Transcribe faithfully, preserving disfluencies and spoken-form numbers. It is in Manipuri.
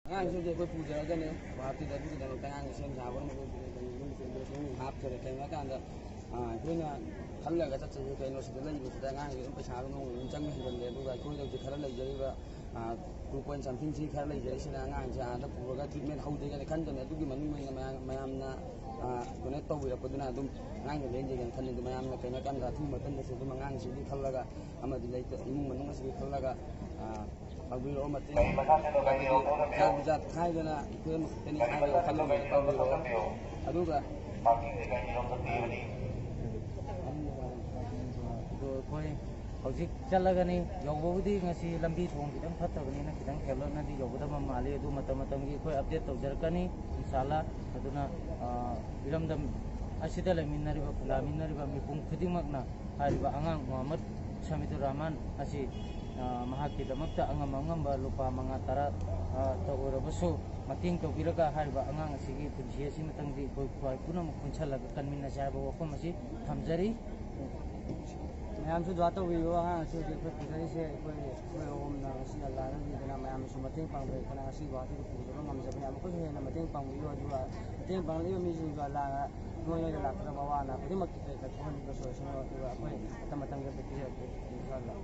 ꯑꯉꯥꯡꯁꯤꯡꯁꯦ ꯑꯩꯈꯣꯏ ꯄꯨꯖꯔꯒꯅꯦ, ꯒꯨꯋꯥꯍꯥꯇꯤꯗ ꯑꯗꯨꯒꯤꯗꯅꯦ ꯑꯉꯥꯡꯒꯤ ꯁꯦꯝ ꯁꯥꯕ ꯑꯃ ꯑꯩꯈꯣꯏ ꯀꯩꯅꯣ ꯌꯨꯝ ꯁꯦꯝꯕꯗ ꯁꯨꯝ ꯍꯥꯞꯈ꯭ꯔꯦ꯫ ꯀꯩꯅꯣ ꯍꯥꯏꯀꯥꯟꯗ, ꯑꯥ, ꯑꯩꯈꯣꯏꯅ ꯈꯜꯂꯒ ꯆꯠꯆꯒꯦ꯫ ꯀꯩꯅꯣ ꯁꯤꯗ ꯂꯩꯕꯁꯤꯗ ꯑꯉꯥꯡꯁꯦ ꯑꯗꯨꯝ ꯄꯩꯁꯥꯗꯣ ꯅꯣꯡꯃ ꯑꯗꯨꯝ ꯆꯪꯕ ꯍꯦꯟꯒꯠꯂꯦ꯫ ꯑꯗꯨꯒ ꯑꯩꯈꯣꯏꯗ ꯍꯧꯖꯤꯛ ꯈꯔ ꯂꯩꯖꯔꯤꯕ, ꯑꯥ, two point something ꯁꯤ ꯈꯔ ꯂꯩꯖꯔꯤꯁꯤꯅ ꯑꯉꯥꯡꯁꯦ ꯑꯥꯗ ꯄꯨꯔꯒ treatment ꯍꯧꯖꯒꯦꯅ ꯈꯟꯗꯕꯅꯦ꯫ ꯑꯗꯨꯒꯤ ꯃꯅꯨꯡ ꯑꯣꯏꯅ ꯃꯌꯥꯝ, ꯃꯌꯥꯝꯅ, ꯑꯥ, donate ꯇꯧꯕꯤꯔꯛꯄꯗꯨꯅ ꯑꯗꯨꯝ ꯑꯉꯥꯡꯁꯦ ꯂꯦꯟꯖꯒꯦꯅ ꯈꯜꯂꯤ꯫ ꯑꯗꯨ ꯃꯌꯥꯝꯅ ꯀꯩꯅꯣ ꯍꯥꯏꯀꯥꯟꯗ ꯑꯊꯨꯕ ꯃꯇꯝꯗꯁꯨ ꯑꯗꯨꯝ ꯑꯉꯥꯡꯁꯤꯒꯤ ꯈꯜꯂꯒ ꯑꯃꯗꯤ ꯂꯩꯇ-, ꯏꯃꯨꯡ ꯃꯅꯨꯡ ꯑꯁꯤꯒꯤ ꯈꯜꯂꯒ, ꯑꯥ, ꯄꯥꯡꯕꯤꯔꯛꯑꯣ ꯃꯇꯦꯡ꯫ ꯍꯥꯏꯕꯗꯤ ꯆꯥꯛ ꯄꯤꯖꯥ ꯈꯥꯏꯗꯅ ꯑꯩꯈꯣꯏ ꯑꯃꯈꯛꯇꯅꯤ ꯍꯥꯏꯕꯒꯤ ꯋꯥꯈꯜꯂꯣꯟꯗꯨꯗ ꯄꯥꯡꯕꯤꯔꯛꯑꯣ꯫ ꯑꯗꯨꯒ ꯑꯗꯣ ꯑꯩꯈꯣꯏ ꯍꯧꯖꯤꯛ ꯆꯠꯂꯒꯅꯤ꯫ ꯌꯧꯕꯕꯨꯗꯤ ꯉꯁꯤ ꯂꯝꯕꯤ ꯊꯣꯡ ꯈꯤꯇꯪ ꯐꯠꯇꯕꯅꯤꯅ ꯈꯤꯇꯪ ꯊꯦꯡꯂꯞꯅꯗꯤ ꯌꯧꯒꯗꯕ ꯃꯥꯜꯂꯤ꯫ ꯑꯗꯨ ꯃꯇꯝ ꯃꯇꯝꯒꯤ ꯑꯩꯈꯣꯏ update ꯇꯧꯖꯔꯛꯀꯅꯤ, ꯏꯟꯁꯥꯜꯂꯥ꯫ ꯑꯗꯨꯅ, ꯑ, ꯏꯔꯝꯗꯝ ꯑꯁꯤꯗ ꯂꯩꯃꯤꯟꯅꯔꯤꯕ, ꯈꯨꯟꯗꯥꯃꯤꯟꯅꯔꯤꯕ ꯃꯤꯄꯨꯝ ꯈꯨꯗꯤꯡꯃꯛꯅ ꯍꯥꯏꯔꯤꯕ ꯑꯉꯥꯡ ꯃꯨꯍꯝꯃꯗ ꯁꯃꯤꯗꯨꯔ ꯔꯍꯃꯥꯟ ꯑꯁꯤ, ꯑ, ꯃꯍꯥꯛꯀꯤꯗꯃꯛꯇ ꯑꯉꯝ ꯑꯉꯝꯕ ꯂꯨꯄꯥ ꯃꯉꯥ ꯇꯔꯥ, ꯑ, ꯇ ꯑꯣꯏꯔꯕꯁꯨ ꯃꯇꯦꯡ ꯇꯧꯕꯤꯔꯒ ꯍꯥꯏꯔꯤꯕ ꯑꯉꯥꯡ ꯑꯁꯤꯒꯤ ꯄꯨꯟꯁꯤ ꯑꯁꯤꯃꯇꯪꯗꯤ ꯑꯩꯈꯣꯏ ꯈ꯭ꯋꯥꯏ ꯄꯨꯝꯅꯃꯛ ꯄꯨꯟꯁꯤꯜꯂꯒ ꯀꯟꯃꯤꯟꯅꯁꯦ ꯍꯥꯏꯕ ꯋꯥꯐꯝ ꯑꯁꯤ ꯊꯝꯖꯔꯤ꯫ ꯃꯌꯥꯝꯁꯨ ꯗꯨꯋꯥ ꯇꯧꯕꯤꯌꯨ꯫ ꯑꯉꯥꯡ ꯑꯁꯤ ꯍꯧꯖꯤꯛ ꯑꯩꯈꯣꯏ ꯄꯨꯖꯔꯤꯁꯦ ꯑꯩꯈꯣꯏ, ꯑꯩꯈꯣꯏ ꯑꯍꯨꯝꯅ ꯉꯁꯤ ꯑꯜꯂꯥꯍꯅ ꯄꯤꯗꯅ ꯃꯌꯥꯝꯅꯁꯨ ꯃꯇꯦꯡ ꯄꯥꯡꯕꯤꯔꯛꯇꯅ ꯉꯁꯤ ꯒꯨꯋꯥꯍꯥꯇꯤꯗ ꯄꯨꯒꯗꯕ ꯉꯝꯖꯕꯅꯤ꯫ ꯑꯃꯨꯛꯀꯁꯨ ꯍꯦꯟꯅ ꯃꯇꯦꯡ ꯄꯥꯡꯕꯤꯌꯨ꯫ ꯑꯗꯨꯒ ꯃꯇꯦꯡ ꯄꯥꯡꯂꯛꯂꯤꯕ ꯃꯤꯁꯤꯡꯁꯨ ꯑꯜꯂꯥꯍꯅ ꯅꯣꯏ ꯅꯣꯏꯗ ꯂꯥꯛꯀꯗꯕ ꯑꯋꯥ ꯑꯅꯥ ꯈꯨꯗꯤꯡꯃꯛꯀꯤ ꯀꯔꯤ ꯀꯔꯤ ꯊꯣꯛꯍꯟꯕꯤꯕ ꯁꯣꯏꯁꯅꯨ꯫ ꯑꯗꯨꯒ ꯑꯩꯈꯣꯏ ꯃꯇꯝ ꯃꯇꯝꯒꯤ ꯑꯝꯇ ꯄꯤꯖꯔꯛꯀꯦ ꯏꯟꯁꯥ ꯑꯜꯂꯥꯍ꯫